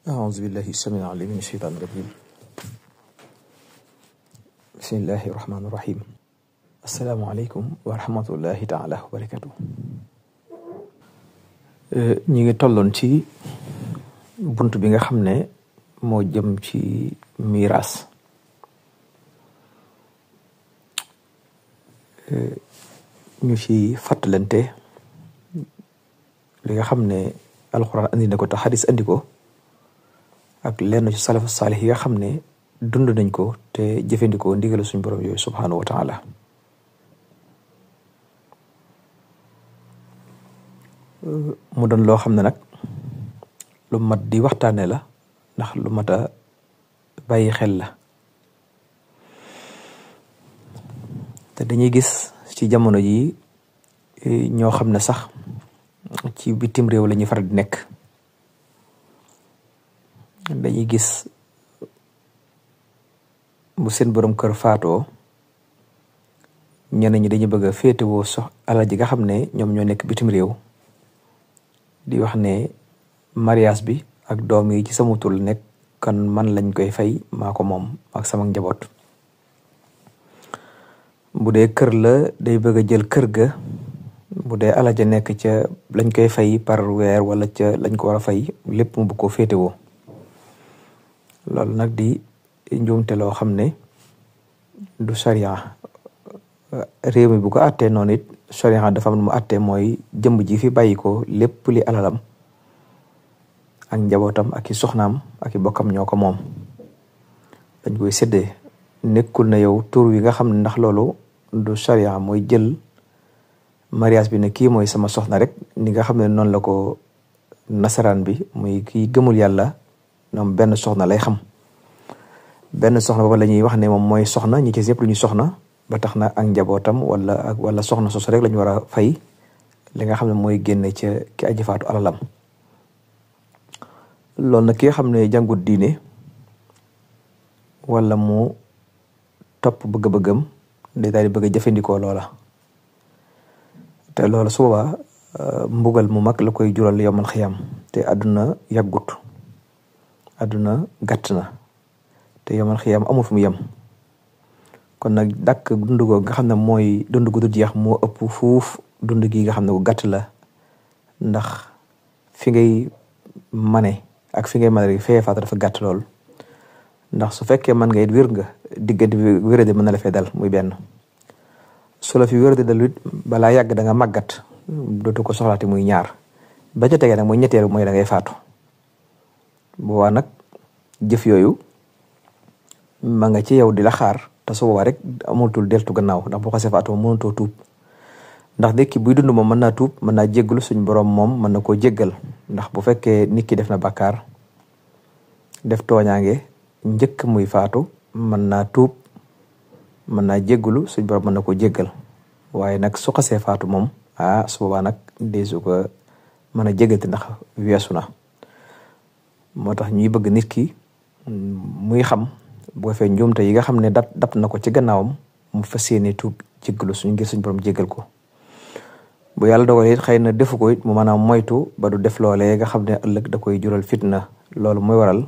أعوذ بالله السميع العليم من الشيطان الرجيم بسم الله الرحمن الرحيم السلام عليكم ورحمة الله تعالى وبركاته ñi ngi tolloon ci bunt bi nga xam ne moo jëm ci miraas ñu ci fàttalante li nga xam ne alxuraan andi na ko te xadis andi ko ak lenn ci salafu saalix yi nga xam ne dund nañ ko te jëfandikoo ndigal suñu borom yooyu subhaanahu wa taala mu doon loo xam ne nag lu mat di waxtaane la ndax lu mat a bàyyi xel la te dañuy gis ci jamono ji ñoo xam ne sax ci bitim réew la ñuy faral di nekk dañuy gis bu seen borom kër faatoo ñenn ñi dañuy bëgg a féetewoo alal ji nga xam ne ñoom ñoo nekk bitim réew di wax ne mariage bi ak doom yi ci sama tur nekk kan man lañ koy fay maa ko moom ak sama njaboot bu dee kër la day bëgg a jël kër ga bu dee alal ja nekk ca lañ koy fay par weer wala ca lañ ko war a fay lépp mu bëgg ko féetewoo loolu nag di njuumte loo xam ne du sharia réew mi bu ko àttee noonu it sharia dafa am mu àttee mooy jëmb ji fi bàyyi ko lépp li alalam ak njabootam ak i soxnaam ak i bokkam ñoo ko moom dañ koy séddee nekkul na yow tur wi nga xam ne ndax loolu du sharia mooy jël mariage bi ne kii mooy sama soxna rek ni nga xam ne noonu la ko nasaraan bi muy kii gëmul yàlla ñoom benn soxna lay xam benn soxna boobu la ñuy wax ne moom mooy soxna ñi ci yëpp lu ñu soxna ba tax na ak njabootam wala soxna soso rek la ñu war a fay li nga xam ne mooy génne ca ki aji faatu alalam loolu nag ki nga xam ne jàngut diine wala mu topp bëgg-bëggam day daal di bëgg a jëfandikoo loola te loola su boobaa mbugal mu mag la koy jural yowmal xiyam te àdduna yàggut àdduna gàtt na te yowmal xiyam amul fu mu yem kon nag dàkk dund goo nga xam ne mooy dund gu dul jeex moo ëpp fuuf dund gi nga xam ne gu gàtt la ndax fi ngay mane ak fi ngay mane rek fee faatu dafa gàtt lool ndax su fekkee man nga it wér nga diggante bi wérade mën na la fee dal muy benn su la fi wérade dal it balaa yàgg da nga màggat dootu ko soxlaati muy ñaar ba ca tegee nag mooy ñetteelu mooy da ngay faatu boobaa nag jëf yooyu ma nga ci yow di la xaar te su boobaa rek amatul deltu gannaaw ndax boo xasee faatu mënatoo tuub ndax dekki buy dund moom mën naa tuub mën naa jéggalu suñ borom moom mën na koo jéggal ndax bu fekkee nit ki def na bàkkaar def tooñaange njëkk muy faatu mën naa tuub mën naa jéggalu suñ borom mën na koo jéggal waaye nag su xasee faatu moom su boobaa nag deesu ko mën a jéggati ndax weesu na moo tax ñuy bëgg nit ki muy xam bu ko fee njuumte yi nga xam ne dab na ko ci gannaawam mu fas yéene tuub jéggalu ngir suñ borom jéggal ko bu yàlla dogalee it xëy na defu ko it mu maanaam moytu ba du def loolee nga xam ne ëllëg da koy jural fitna loolu mooy waral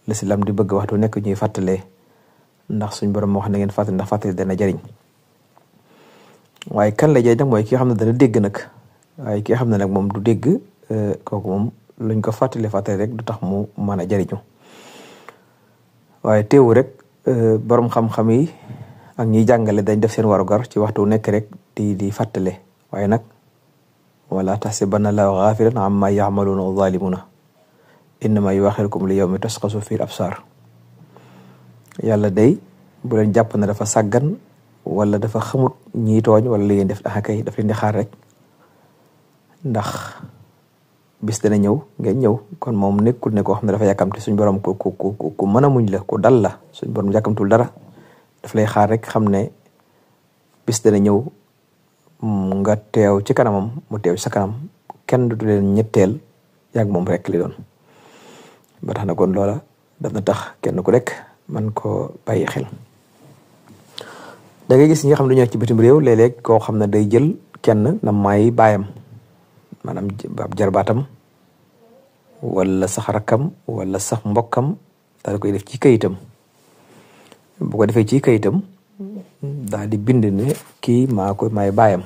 l'islam di bëgg waxtu nekk ñuy fàttalee ndax suñ borom moo wax ne ngeen fàttali ndax fàttali dana jariñ waaye kan la jariñ nag mooy ki nga xam ne dana dégg nag waaye ki nga xam ne nag moom du dégg kooku moom luñ ko fàttali rek du tax mu mën a jariñu waaye teewu rek borom xam-xam yi ak ñiy jàngale dañ def seen warugar ci waxtu nekk rek di fàttale waaye nag wala tahsabanna llaaha gaafilan ammaa ya'maluuna zaalimuuna innamaa yu'akhirukum li yawmin tashkhasu fiihi al-absaar yàlla day bu leen jàpp ne dafa sàggan wala dafa xamut ñiy tooñ wala li ngeen def kay daf leen di xaar rek ndax bis dana ñëw ngeen ñëw kon moom nekkul ne koo xam ne dafa yàkkamte suñ borom ku mën a muñ la ku dal la suñ borom yàkkamtul dara daf lay xaar rek xam ne bis dana ñëw nga teew ci kanamam mu teew ci sa kanam kenn du leen ñetteel yàgg moom rek li doon ba tax na kon loola daf na tax kenn ku rek man ko bàyyi xel da ngay gis ñi nga xam ne dañoo ci bitim réew léeg-léeg koo xam ne day jël kenn na may baayam maanaam ab jarbaatam wala sax rakkam wala sax mbokkam daal koy def ci kayitam. bu ko defee ci kayitam daal di bind ne kii maay baayam.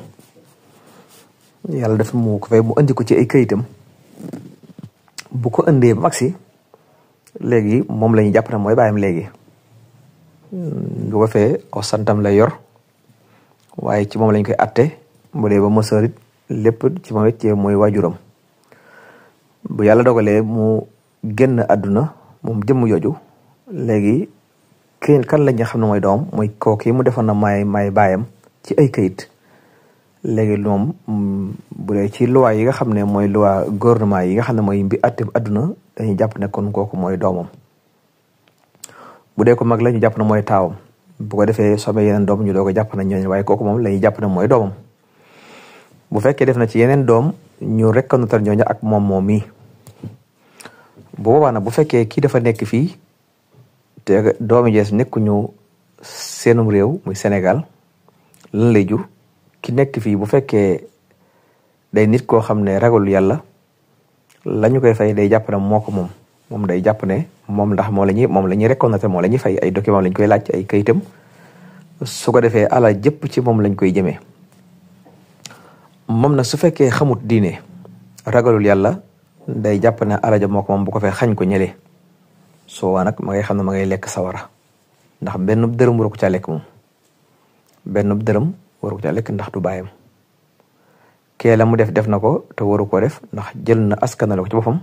yàlla def mu ko fay mu andi ko ci ay kayitam. bu ko indee ba magsi léegi moom la ñuy jàpp ne mooy baayam léegi. bu ko fee aw santam lay yor waaye ci moom lañ koy atte bu dee ba mësërit lépp ci moom it ci mooy waajuram. bu yàlla dogalee mu génn àdduna moom jëmm jooju léegi kenn kan lañ xam ne mooy doom mooy kooki mu defoon na may baayam ci ay kayit. léegi moom bu dee ci loi yi nga xam ne mooy loi gouvernement yi nga xam ne mooy mbi atte àdduna dañuy jàpp ne kon kooku mooy doomam. bu dee ko mag la ñu jàpp ne mooy taawam. bu ko defee soobee yeneen doom ñu doo ko jàpp ne ñooñu waaye kooku moom la ñuy jàpp ne mooy doomam. bu fekkee def na ci yeneen doom ñu reconnaître ñooñu ak moom mii. bu boobaa nag bu fekkee kii dafa nekk fii te doomi jees nekkuñu seenum réew muy Sénégal lan lay jur ki nekk fii bu fekkee day nit koo xam ne ragalul yàlla la ñu koy fay day jàpp ne moo ko moom day jàpp ne moom ndax moom la ñuy reconnaître moom la ñuy fay ay document lañ koy laaj ay kayitam su ko defee ala jëpp ci moom lañ koy jëmee. moom nag su fekkee xamut diine ragalul yàlla day jàpp ne alaja moo ko moom bu ko fee xañ ko ñële soo waa nag ma ngay xam ne ma ngay lekk sawara ndax benn dërëm waru ko caa lekk moom benn dërëm waru ko caa lekk ndax du bàyyam. kee la mu def na ko te waru ko def ndax jël na askanale ko ci boppam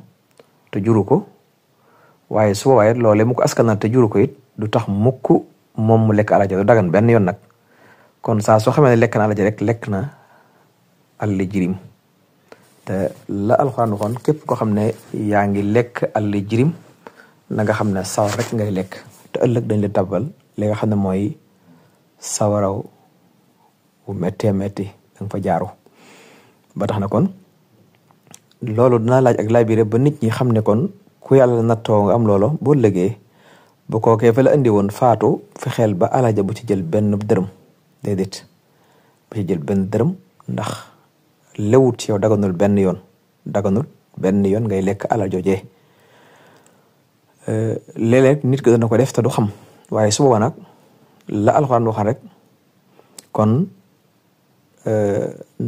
te juru ko waaye su boobaa it loolee mu ko askanal te juru ko it du tax mukk moom mu lekk alaja du dagan benn yoon nag. kon saa soo xamee ne lekk na alaja rek lekk na alli jirim te la alxuraan waxoon képp koo xam ne yaa ngi lekk alli jirim na nga xam ne sawar rek ngay lekk te ëllëg dañ la tabal li nga xam ne mooy sawaraw bu méttee métti danga fa jaaru. ba tax na kon loolu dina laaj ak laabire ba nit ñi xam ne kon ku yàlla nattoo nga am loolo boo lëgee ba kookee fa la indi woon faatu fexeel ba alaja bu ci jël benn dërëm déedéet bu ci jël benn dërëm ndax lewut ci yow daganul benn yoon ngay lekk alal joojee. léeg-léeg nit ko dana ko def te du xam waaye su boobaa nag la alxuraan waxal rek kon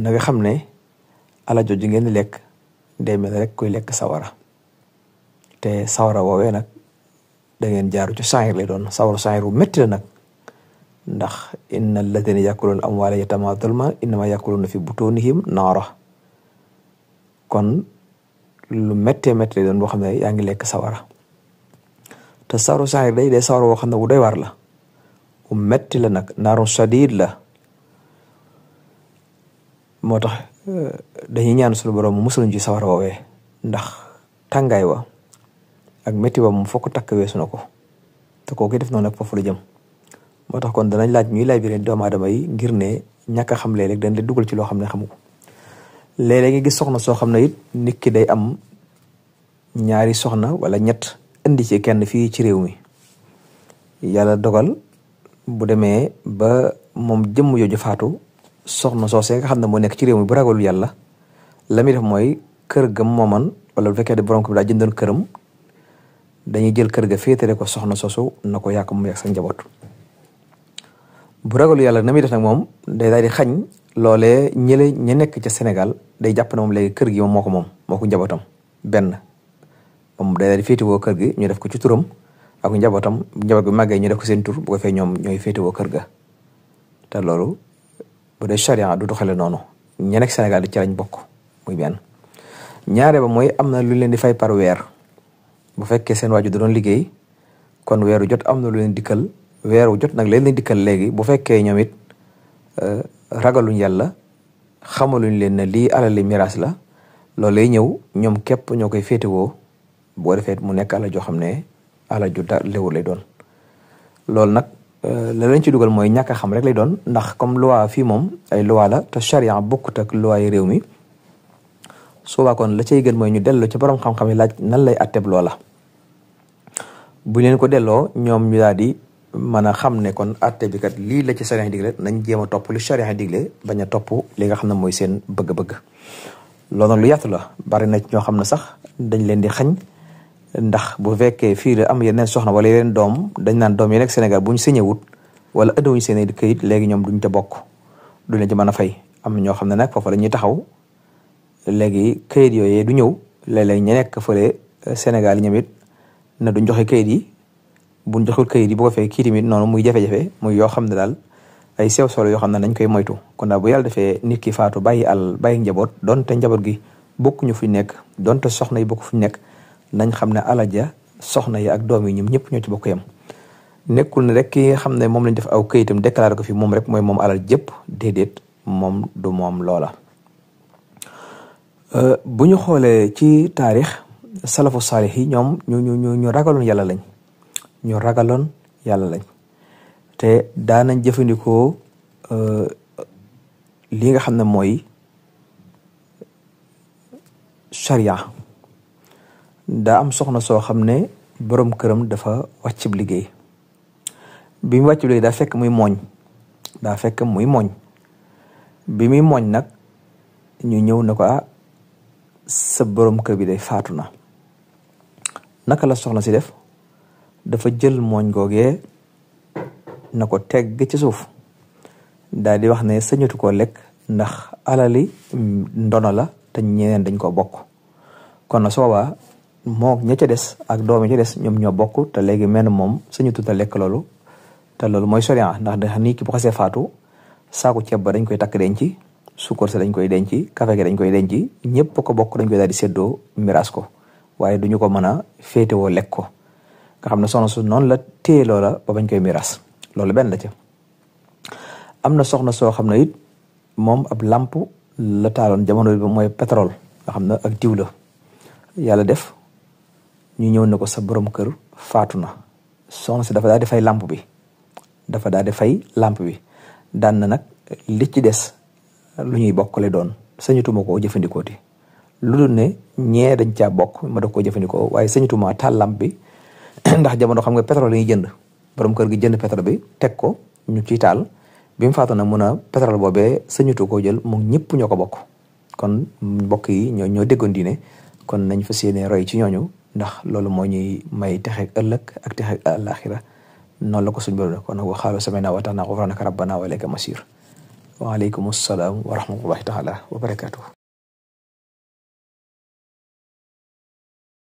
na nga xam ne alal jooju ngeen di lekk day mel rek koy lekk sawara te sawara woowee nag da ngeen jaaru ci saxir lay doon sawaru saxir bu métti la nag ndax inna alladina yakuluuna amwaala yatama zulman innama yakuluuna fi butunihim naara kon lu méttee métti lay doon boo xam ne yaa ngi lekk sawara te sawaru saxir day sawara boo xam ne bu doy waar la bu métti la nag naarun shadid la moo tax dañuy ñaan suñu borom mu musaluñ ci sawara woowee ndax tàngaay wa ak métti ba mu fokk takk weesu na ko te kooku def noonu nag foofu la jëm. moo tax kon danañ laaj ñuy laaj bi doomu aadama yi ngir ne ñàkk a xam léeg-léeg dañ la dugal ci loo xam ne xamu ko. léeg-léeg nga gis soxna soo xam ne it nit ki day am ñaari soxna wala ñett indi ci kenn fii ci réew mi yàlla dogal bu demee ba moom jëmm jooju faatu soxna soosee nga xam ne moo nekk ci réew mi bu ragalul yàlla la muy def mooy kër ga mooman wala bu fekkee de borom ko bi daa jëndoon këram dañuy jël kër ga féetale ko soxna soosu na ko yàq mu yàq sa njaboot. bu ragalu yàlla na muy def nag moom day daal di xañ loolee ñi nekk ca Sénégal day jàpp ne moom léegi kër gi moom moo ko njabootam benn moom day daal di féetewoo kër gi ñu def ko ci turam ak njabootam njaboot bi màggee ñu def ko seen tur bu ko fee ñoom ñooy féetewoo kër ga. te loolu bu dee charia du doxale noonu ñi nekk Sénégal di ci lañ bokk muy benn. ñaare ba mooy am na lu leen di fay par weer bu fekkee seen waaju da doon liggéey kon weeru jot am na lu leen dikkal weeru jot nag leen dikkal léegi bu fekkee ñoom it ragaluñ yàlla xamaluñ leen ne lii alali miraas la loolu lay ñëw ñoom képp ñoo koy féetewoo boo defee mu nekk alal joo xam ne alal ju léwul lay doon. loolu nag la lañ ci dugal mooy ñàkk a xam rek lay doon ndax comme loi fii moom ay loi la te charia bokkut ak loi yi réew mi suubaa kon la cay gën mooy ñu delloo ci borom xam-xam yi laaj nan lay atteb loola bu leen ko delloo ñoom ñu daal di mën a xam ne kon atte bi kat lii la ci charia digle nañ jéem a topp lu charia digle bañ a topp li nga xam ne mooy seen bëgg-bëgg. loolu nag lu yaatu la bari na ci ñoo xam ne sax dañ leen di xañ ndax bu fekkee fii la am yeneen soxna wala yeneen doom dañ naan doom yi nekk Sénégal bu ñu signé wut wala ëddawuñu seen i këyit léegi ñoom duñ ca bokk duñ leen ci mën a fay. am na ñoo xam ne nag foofu la ñuy taxaw léegi këyit yooyu du ñëw léeg-léeg ñu nekk fële Sénégal yi ñoom it na duñ joxe këyit yi buñ joxul këyit yi bu ko fee kii tamit noonu muy jafe-jafe muy yoo xam ne daal ay sew solo yoo xam ne dañ koy moytu. kon daal bu yàlla defee nit ki faatu bàyyi bàyyi njaboot donte njaboot gi bokkuñu fuñ nekk donte soxna yi bokk fuñ nekk nañ xam ne alal ja soxna yi ak doom yi ñoom ñëpp ñoo ci bokk yam nekkul ne rek ki nga xam ne moom lañ def aw këyitam déclaré ko fi moom rek mooy moom alal jëpp déedéet moom du moom loola. bu ñu xoolee ci taarix salafu saalix yi ñoom ñu ragaloon yàlla lañ ñu ragaloon yàlla lañ te daanañ jëfandikoo li nga xam ne mooy charia. daa am soxna soo xam ne borom këram dafa wàccib liggéey bi mu wàccib liggéey daa fekk muy mooñ bi muy mooñ nag ñu ñëw na ko sa borom kër bi day faatu na. naka la soxna si def dafa jël mooñ googee na ko tegg ci suuf daal di wax ne sañatu koo lekk ndax alali ndono la te ñeneen dañ ko bokk kon na soobaa moo ña ca des ak doom yi ca des ñoom ñoo bokk te léegi mel moom sañatu ta lekk loolu te loolu mooy sharia ndax da nii ki bu xasee faatu saaku ceeb ba dañ koy takk denc suukar sa dañ koy denc kafe gi dañ koy denc ñëpp ko bokk dañ koy daal di séddoo miraas ko waaye duñu ko mën a féetewoo lekk ko nga xam ne soxna su noonu la téye loola ba bañ koy miraas loolu benn la ca. am na soxna soo xam ne it moom ab làmp la taaloon jamono bi mooy pétrole nga xam ne ak diw la yàlla def ñu ñëw ne ko sa borom kër faatu na soxna si dafa daal di fay làmp bi daan na nag li ci des lu ñuy bokkale doon sañutuma koo jëfandikooti lu dul ne ñee dañ caa bokk ma daf koo jëfandikoo waaye sañutuma taal làmp bi ndax jamono xam nga pétrole la ñuy jënd borom kër gi jënd pétrole bi teg ko ñu ciy taal bi mu faatu na mun a pétrole boobee sañutu koo jël moom ñëpp ñoo ko bokk kon mbokk yi ñoo déggoon diine kon nañ fas yéene roy ci ñooñu ndax loolu moo ñuy may texeeg ëllëg ak texeeg àlaxira noonu la ko suñ borom kon nag wa qaalu sami'naa wa ata'naa ghufraanaka rabbanaa wa ilayka masiir wa aleykum salaam wa rahmatullahi taala wa barakaatuh.